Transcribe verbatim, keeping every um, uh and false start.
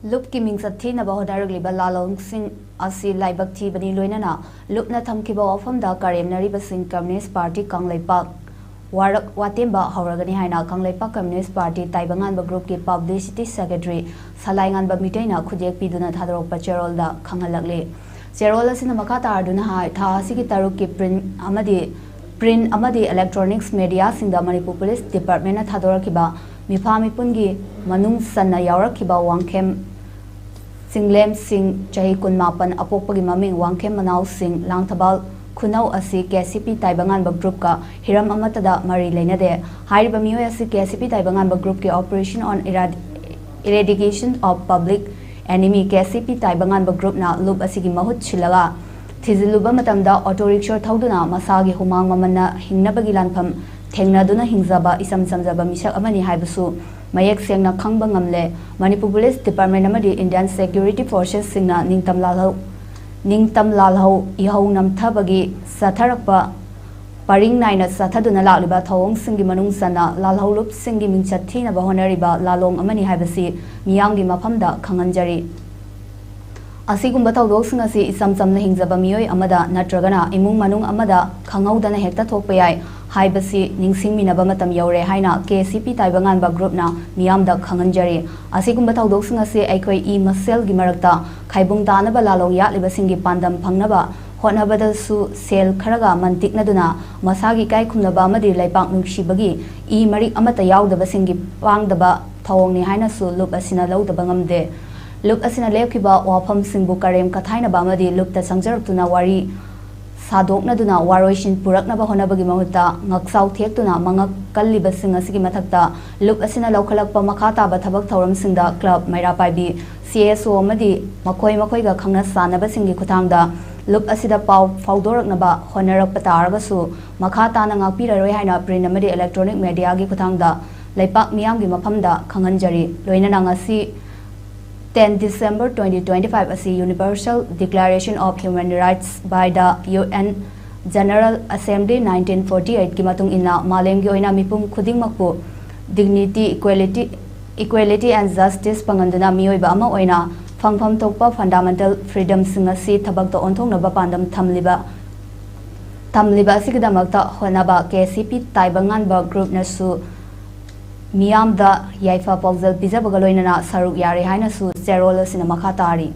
ꯂꯨꯞꯀꯤ ꯃꯤꯡꯆꯠ ꯊꯤꯅꯕ ꯍꯣꯠꯅꯔꯛꯂꯤꯕ ꯂꯥꯂꯣꯡꯁꯤꯡ ꯑꯁꯤ ꯂꯥꯏꯕꯛ ꯊꯤꯕꯅꯤ ꯂꯣꯏꯅꯅ ꯂꯨꯞꯅ ꯊꯝꯈꯤꯕ ꯋꯥꯐꯝꯗ ꯀꯔꯦꯝꯅꯔꯤꯕꯁꯤꯡ ꯀꯝꯌꯨꯅꯤꯁ꯭ꯠ ꯄꯥꯔꯇꯤ ꯀꯪꯂꯩꯄꯥꯛ ꯋꯥꯔꯛ ꯋꯥꯇꯦꯝꯕ ꯍꯧꯔꯒꯅꯤ ꯍꯥꯏꯅ ꯀꯪꯂꯩꯄꯥꯛ ꯀꯝꯌꯨꯅꯤꯁ꯭ꯠ ꯄꯥꯔꯇꯤ ꯇꯥꯏꯕꯪꯉꯥꯟꯕ ꯒ꯭ꯔꯨꯞꯀꯤ ꯄꯕ꯭ꯂꯤꯁꯤꯇꯤ ꯁꯦꯀ꯭ꯔꯦꯇꯔꯤ ꯁꯂꯥꯏꯉꯥꯟꯕ ꯃꯤꯇꯩꯅ ꯈꯨꯗꯦꯛ ꯄꯤꯗꯨꯅ ꯊꯥꯗꯣꯔꯛꯄ ꯆꯦꯔꯣꯜꯗ ꯈꯪꯍꯜꯂꯛꯂꯤ꯫ ꯆꯦꯔꯣꯜ ꯑꯁꯤꯅ ꯃꯈꯥ ꯇꯥꯔꯗꯨꯅ ꯍꯥꯏ, ꯊꯥ ꯑꯁꯤꯒꯤ ꯇꯔꯨꯛꯀꯤ ꯄ꯭ꯔꯤꯟ ꯑꯃꯗꯤ ꯄ꯭ꯔꯤꯟ ꯑꯃꯗꯤ ꯏꯂꯦꯛꯇ꯭ꯔꯣꯅꯤꯛꯁ ꯃꯦꯗꯤꯌꯥꯁꯤꯡꯗ ꯃꯅꯤꯄꯨꯔ ꯄꯨꯂꯤꯁ ꯗꯤꯄꯥꯔꯠꯃꯦꯟꯅ ꯊꯥꯗꯣꯔꯛꯈꯤꯕ ꯃꯤꯐꯥ ꯃꯤꯄꯨꯟꯒꯤ ꯃꯅꯨꯡ ꯆꯟꯅ ꯌꯥꯎꯔꯛꯈꯤꯕ ꯋꯥꯡꯈꯦꯝ ꯆꯤꯡꯂꯦꯝꯁꯤꯡ, ꯆꯍꯤ ꯀꯨꯟꯃꯥꯄꯟ ꯑꯄꯣꯛꯄꯒꯤ ꯃꯃꯤꯡ ꯋꯥꯡꯈꯦꯝ ꯃꯅꯥꯎꯁꯤꯡ, ꯂꯥꯡꯊꯕꯥꯜ ꯈꯨꯅꯧ ꯑꯁꯤ ꯀꯦ ꯁꯤ ꯄꯤ ꯇꯥꯏꯕꯪꯉꯥꯟꯕ ꯒ꯭ꯔꯨꯞꯀ ꯍꯤꯔꯝ ꯑꯃꯠꯇꯗ ꯃꯔꯤ ꯂꯩꯅꯗꯦ꯫ ꯍꯥꯏꯔꯤꯕ ꯃꯤꯑꯣꯏ ꯑꯁꯤ K C P ꯇꯥꯏꯕꯪꯉꯥꯟꯕ ꯒ꯭ꯔꯨꯞꯀꯤ Operation on Erad-, Eradication of Public Enemy, K C ꯄꯤ ꯇꯥꯏꯕꯪꯉꯥꯟꯕ ꯒ꯭ꯔꯨꯞꯅ ꯂꯨꯞ ꯑꯁꯤꯒꯤ ꯃꯍꯨꯠ ꯁꯤꯜꯂꯒ ꯊꯤꯖꯤꯜꯂꯨꯕ ꯃꯇꯝꯗ ꯑꯣꯇꯣ ꯔꯤꯛꯁꯣ ꯊꯧꯗꯨꯅ ꯃꯁꯥꯒꯤ ꯍꯨꯃꯥꯡ ꯃꯃꯜꯅ ꯍꯤꯡꯅꯕꯒꯤ ꯂꯥꯟꯐꯝ ꯊꯦꯡꯅꯗꯨꯅ ꯍꯤꯡꯖꯕ ꯏꯆꯝ ꯆꯝꯖꯕ ꯃꯤꯁꯛ ꯑꯃꯅꯤ ꯍꯥꯏꯕꯁꯨ ꯃꯌꯦꯛ ꯁꯦꯡꯅ ꯈꯪꯕ ꯉꯝꯂꯦ꯫ ꯃꯅꯤꯄꯨꯔ ꯄꯨꯂꯤꯁ ꯗꯤꯄꯥꯔꯠꯃꯦꯟ ꯑꯃꯗꯤ ꯏꯟꯗꯤꯌꯥꯟ ꯁꯦꯀ꯭ꯌꯨꯔꯤꯇꯤ ꯐꯣꯔꯁꯦꯁꯁꯤꯡꯅ ꯅꯤꯡꯇꯝ ꯂꯥꯜꯍꯧ, ꯅꯤꯡꯇꯝ ꯂꯥꯜꯍꯧ ꯏꯍꯧ ꯅꯝꯊꯕꯒꯤ ꯆꯠꯊꯔꯛꯄ ꯄꯔꯤꯡ ꯅꯥꯏꯅ ꯆꯠꯊꯗꯨꯅ ꯂꯥꯛꯂꯤꯕ ꯊꯧꯑꯣꯡꯁꯤꯡꯒꯤ ꯃꯅꯨꯡ ꯆꯟꯅ ꯂꯥꯜꯍꯧꯂꯨꯞꯁꯤꯡꯒꯤ ꯃꯤꯡꯆꯠ ꯊꯤꯅꯕ ꯍꯣꯠꯅꯔꯤꯕ ꯂꯥꯂꯣꯡ ꯑꯃꯅꯤ ꯍꯥꯏꯕꯁꯤ ꯃꯤꯌꯥꯝꯒꯤ ꯃꯐꯝꯗ ꯈꯪꯍꯟꯖꯔꯤ꯫ ꯑꯁꯤꯒꯨꯝꯕ ꯊꯧꯗꯣꯛꯁꯤꯡ ꯑꯁꯤ ꯏꯆꯝ ꯆꯝꯅ ꯍꯤꯡꯖꯕ ꯃꯤꯑꯣꯏ ꯑꯃꯗ ꯅꯠꯇ꯭ꯔꯒꯅ ꯏꯃꯨꯡ ꯃꯅꯨꯡ ꯑꯃꯗ ꯈꯪꯍꯧꯗꯅ ꯍꯦꯛꯇ ꯊꯣꯛꯄ ꯌꯥꯏ ꯍꯥꯏꯕꯁꯤ ꯅꯤꯡꯁꯤꯡꯃꯤꯟꯅꯕ ꯃꯇꯝ ꯌꯧꯔꯦ ꯍꯥꯏꯅ ꯀꯦ ꯁꯤ ꯄꯤ ꯇꯥꯏꯕꯪꯉꯥꯟꯕ ꯒ꯭ꯔꯨꯞꯅ ꯃꯤꯌꯥꯝꯗ ꯈꯪꯍꯟꯖꯔꯤ꯫ ꯑꯁꯤꯒꯨꯝꯕ ꯊꯧꯗꯣꯛꯁꯤꯡ ꯑꯁꯤ ꯑꯩꯈꯣꯏ ꯏ ꯃꯁꯦꯜꯒꯤ ꯃꯔꯛꯇ ꯈꯥꯏꯕꯨꯡ ꯇꯥꯅꯕ ꯂꯥꯂꯣꯡ ꯌꯥꯠꯂꯤꯕꯁꯤꯡꯒꯤ ꯄꯥꯟꯗꯝ ꯐꯪꯅꯕ ꯍꯣꯠꯅꯕꯗꯁꯨ ꯁꯦꯜ ꯈꯔꯒ ꯃꯟꯇꯤꯛꯅꯗꯨꯅ ꯃꯁꯥꯒꯤ ꯏꯀꯥꯏ ꯈꯨꯝꯅꯕ ꯑꯃꯗꯤ ꯂꯩꯄꯥꯛ ꯅꯨꯡꯁꯤꯕꯒꯤ ꯏ ꯃꯔꯤꯛ ꯑꯃꯠꯇ ꯌꯥꯎꯗꯕꯁꯤꯡꯒꯤ ꯄꯥꯡꯗꯕ ꯊꯧꯑꯣꯡꯅꯤ ꯍꯥꯏꯅꯁꯨ ꯂꯨꯞ ꯑꯁꯤꯅ ꯂꯧꯗꯕ ꯉꯝꯗꯦ꯫ ꯂꯨꯞ ꯑꯁꯤꯅ ꯂꯦꯞꯈꯤꯕ ꯋꯥꯐꯝꯁꯤꯡꯕꯨ ꯀꯔꯦꯝ ꯀꯊꯥꯏꯅꯕ ꯑꯃꯗꯤ ꯂꯨꯞꯇ ꯆꯪꯖꯔꯛꯇꯨꯅ ꯋꯥꯔꯤ ꯁꯥꯗꯣꯛꯅꯗꯨꯅ ꯋꯥꯔꯣꯏꯁꯤꯟ ꯄꯨꯔꯛꯅꯕ ꯍꯣꯠꯅꯕꯒꯤ ꯃꯍꯨꯠꯇ ꯉꯛꯆꯥꯎ ꯊꯦꯛꯇꯨꯅ ꯃꯉꯛ ꯀꯜꯂꯤꯕꯁꯤꯡ ꯑꯁꯤꯒꯤ ꯃꯊꯛꯇ ꯂꯨꯞ ꯑꯁꯤꯅ ꯂꯧꯈꯠꯂꯛꯄ ꯃꯈꯥ ꯇꯥꯕ ꯊꯕꯛ ꯊꯧꯔꯝꯁꯤꯡꯗ ꯀ꯭ꯂꯕ, ꯃꯩꯔꯥ ꯄꯥꯏꯕꯤ, ꯁꯤ ꯑꯦꯁ ꯑꯣ ꯑꯃꯗꯤ ꯃꯈꯣꯏ ꯃꯈꯣꯏꯒ ꯈꯪꯅ ꯆꯥꯟꯅꯕꯁꯤꯡꯒꯤ ꯈꯨꯠꯊꯥꯡꯗ ꯂꯨꯞ ꯑꯁꯤꯗ ꯄꯥꯎ ꯐꯥꯎꯗꯣꯔꯛꯅꯕ ꯍꯣꯠꯅꯔꯛꯄ ꯇꯥꯔꯒꯁꯨ ꯃꯈꯥ ꯇꯥꯅ ꯉꯥꯛꯄꯤꯔꯔꯣꯏ ꯍꯥꯏꯅ ꯄ꯭ꯔꯤꯟ ꯑꯃꯗꯤ ꯏꯂꯦꯛꯇ꯭ꯔꯣꯅꯤꯛ ꯃꯦꯗꯤꯌꯥꯒꯤ ꯈꯨꯠꯊꯥꯡꯗ ꯂꯩꯄꯥꯛ ꯃꯤꯌꯥꯝꯒꯤ ꯃꯐꯝꯗ ꯈꯪꯍꯟꯖꯔꯤ꯫ ꯂꯣꯏꯅꯅ ꯉꯁꯤ ten December twenty twenty-five ꯑꯁꯤ Universal Declaration of Human Rights by the U N General Assembly nineteen forty-eight ꯀꯤ ꯃꯇꯨꯡ ꯏꯟꯅ ꯃꯥꯂꯦꯝꯒꯤ ꯑꯣꯏꯅ ꯃꯤꯄꯨꯝ ꯈꯨꯗꯤꯡꯃꯛꯄꯨ dignity, equality, Equality and justice ꯄꯥꯡꯒꯟꯗꯨꯅ ꯃꯤꯑꯣꯏꯕ ꯑꯃ ꯑꯣꯏꯅ ꯐꯪꯐꯝ ꯊꯣꯛꯄ fundamental freedomꯁꯤꯡ ꯑꯁꯤ ꯊꯕꯛꯇ ꯑꯣꯟꯊꯣꯛꯅꯕ ꯄꯥꯟꯗꯝ ꯊꯝꯂꯤꯕ ꯊꯝꯂꯤꯕ ꯑꯁꯤꯒꯤꯗꯃꯛꯇ ꯍꯣꯠꯅꯕ ꯀꯦ ꯁꯤ ꯄꯤ ꯇꯥꯏꯕꯪꯉꯥꯟꯕ groupꯅꯁꯨ ꯃꯤꯌꯥꯝꯗ ꯌꯥꯏꯐ ꯄꯥꯎꯖꯦꯜ ꯄꯤꯖꯕꯒ ꯂꯣꯏꯅꯅ ꯁꯔꯨꯛ ꯌꯥꯔꯤ ꯍꯥꯏꯅꯁꯨ ꯆꯦꯔꯣꯜ ꯑꯁꯤꯅ ꯃꯈꯥ ꯇꯥꯔꯤ꯫